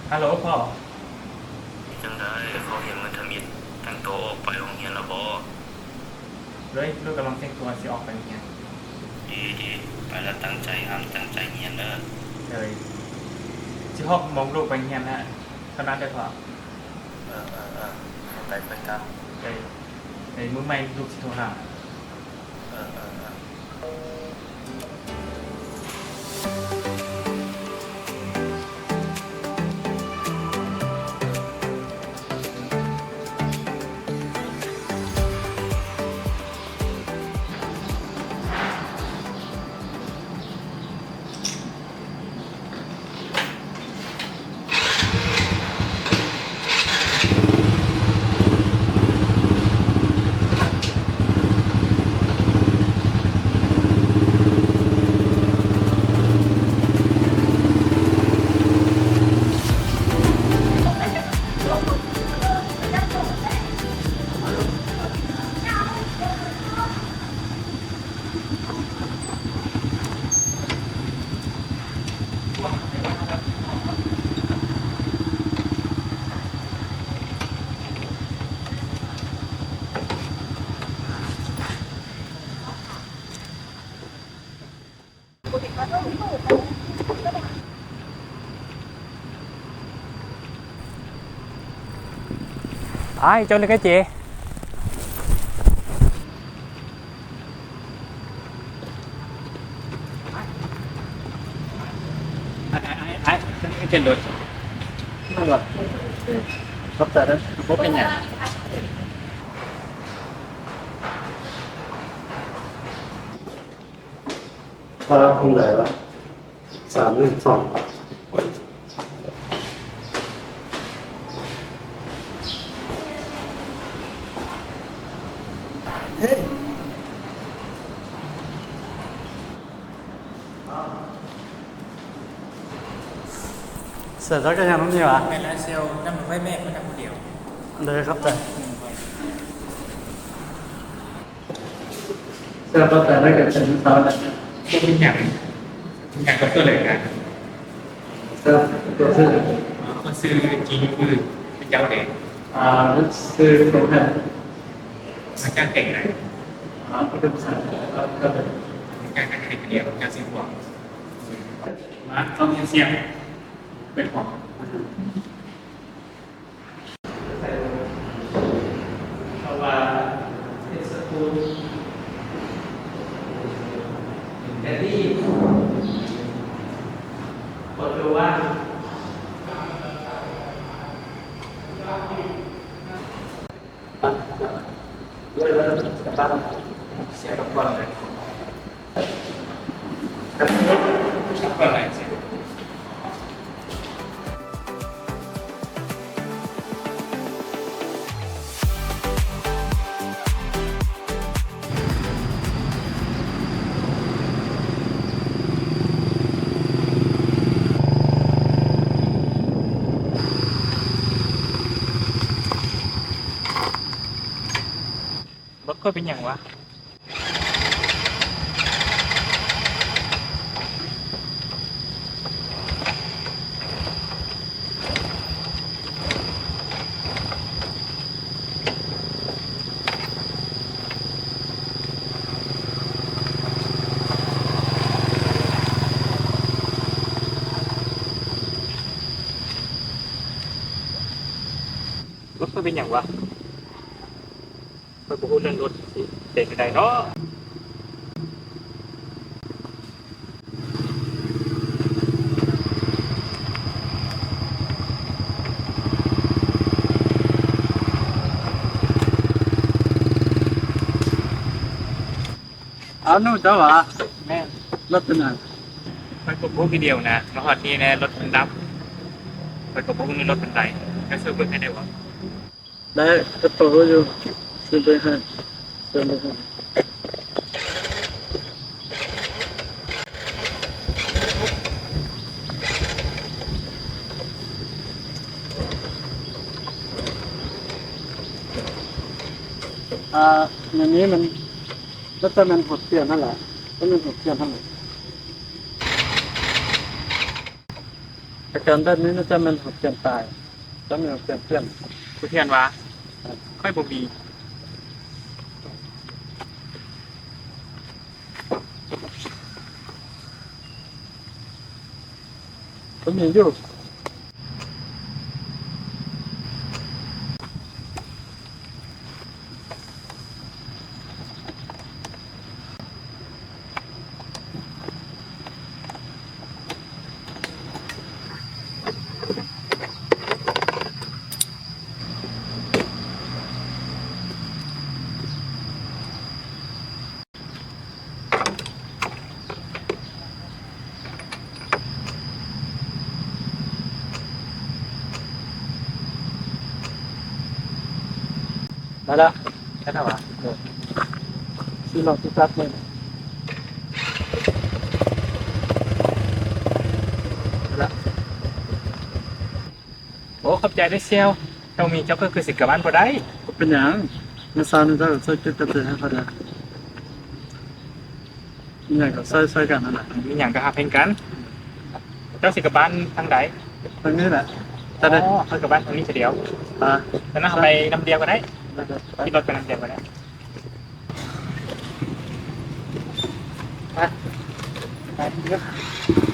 ຮັລໂຫຼພໍ່. ຈັ່ງໃດ ເຂົາເຫັນມື້ທຳອິດແຕ່ງໂຕອອກໄປໂຮງຮຽນແລ້ວບໍ? ເລີຍ ລູກກຳລັງແຕ່ງຕົວຊິອອກໄປໂຮງຮຽນ. ດີ ດີ ໄປລະຕັ້ງໃຈຮ່ຳຕັ້ງໃຈຮຽນເດີ. ເລີຍ ຊິຮອດໂມງລູກໄປໂຮງຮຽນແລ້ວ ເທົ່ານັ້ນເດີພໍ່. ເອີ ເອີ ເອີ ໄປ ໄປຕາມ. ເອີ ເອີ ມື້ໃໝ່ລູກຊິໂທຫາ. ເອີ ເອີ ເອີ. ອ້າຍ ເຈົ້ານຶກໃຫ້ເຈ. ອ້າຍ ອ້າຍ ອ້າຍ ອ້າຍ ເປັນລົດ ຂອບໃຈເດີ ບໍ່ເປັນຫຍັງ. ວ່າຄົນໃດວະ? ສາມໜຶ່ງສອງ. ເຮີ້ຍ ເສືອ ເຈົ້າກໍຍັງນຳນີ້ຫວາ? ແມ່ນແລ້ວ ເຊວ ນຳໄວ້ແມ່ເພິ່ນນຳຜູ້ດຽວ. ເດີ ຂອບໃຈ. ເຈົ້າກໍແຕ່ໄດ້ກັບເຊີນເຂົານະ. ບໍ່ເປັນຫຍັງ ເປັນຫຍັງກໍຊ່ວຍເຫຼືອກັນ. ເຈົ້າກໍຊື່ ເຂົາຊື່ຈີນຄືເຈົ້າເດ. ອ່າ ຊື່ໂຕແພນ ມາຈາກແຂວງໃດ? ອ່າ ປະທຸມສານ. ມາຈາກແຂວງໃດ? ມາຈາກເຊກວາງ. ມາຕ້ອງເຮັດສຽງເປັນຂອງ ເພາະວ່າເຮັດສະກູນ ແດດດີ້ ໂຄດໂຈວ່າ. ເສຍກ່ອນເລີຍ. ລົດຂ້ອຍເປັນຫຍັງວະ? ລົດຂ້ອຍເປັນຫຍັງວະ? ຂ້ອຍບໍ່ຮູ້ເລື່ອງລົດ ຊິເປັນຈັ່ງໃດເນາະ? ອ້າວ ໜູເຈົ້າຫວາ? ແມ່ນ. ລົດເປັນຫຍັງ? ຂ້ອຍກໍບໍ່ຮູ້ຄືດຽວນະ ມາຮອດນີ້ແນ່ ລົດມັນດັບ ຂ້ອຍກໍບໍ່ຮູ້ວ່າລົດເປັນໃດ ເຈົ້າຊ່ວຍເບິ່ງໃຫ້ໄດ້ບໍ່? ໄດ້ ກະເປົາຢູ່ ເຊີນໄປໃຫ້ ເຊີນໄປໃຫ້. ອ່າ ແນວນີ້ມັນ ແລ້ວແຕ່ແມ່ນຫົດປ່ຽນຫັ້ນແຫຼະ ແຕ່ແມ່ນຫົດປ່ຽນຫັ້ນແຫຼະ. ອາການແບບນີ້ໜ້າຈະແມ່ນຫົວຂຽນຕາຍ ຕ້ອງມີຫົວຂຽນປ່ຽນ. ຜູ້ຂຽນວ່າ ຂ້ອຍບໍ່ມີ. ກໍມີຢູ່. ໄດ້ແລ້ວ ໄດ້ແລ້ວຫວາ? ເອີ ຊິລອງຕິດຕັດເບິ່ງ ໄດ້ແລ້ວ. ໂອ້ ຂອບໃຈເດີສ່ຽວ. ເຈົ້າມີເຈົ້າກໍຄືຊິກັບບ້ານບໍ່ໄດ້. ບໍ່ເປັນຫຍັງ ມື້ເຊົ້ານີ້ເຈົ້າກໍຊ່ວຍເກັບກະເບຍໃຫ້ຂ້ອຍແດ່. ມີຫຍັງກໍຊ່ອຍໆກັນຫັ້ນແຫຼະ. ມີຫຍັງກໍຮັບແພງກັນ. ເຈົ້າຊິກັບບ້ານທາງໃດ? ທາງນີ້ແຫຼະ. ອໍ ຂ້ອຍກັບບ້ານທາງນີ້ຊະດຽວ. ອ່າ ຊັ້ນນະ ເຮົາໄປນຳດຽວກໍໄດ້. ໄດ້ໆ ໄປ. ຂີ່ລົດໄປນຳດຽວກໍໄດ້. ໄປ ໄປນຳດຽວ.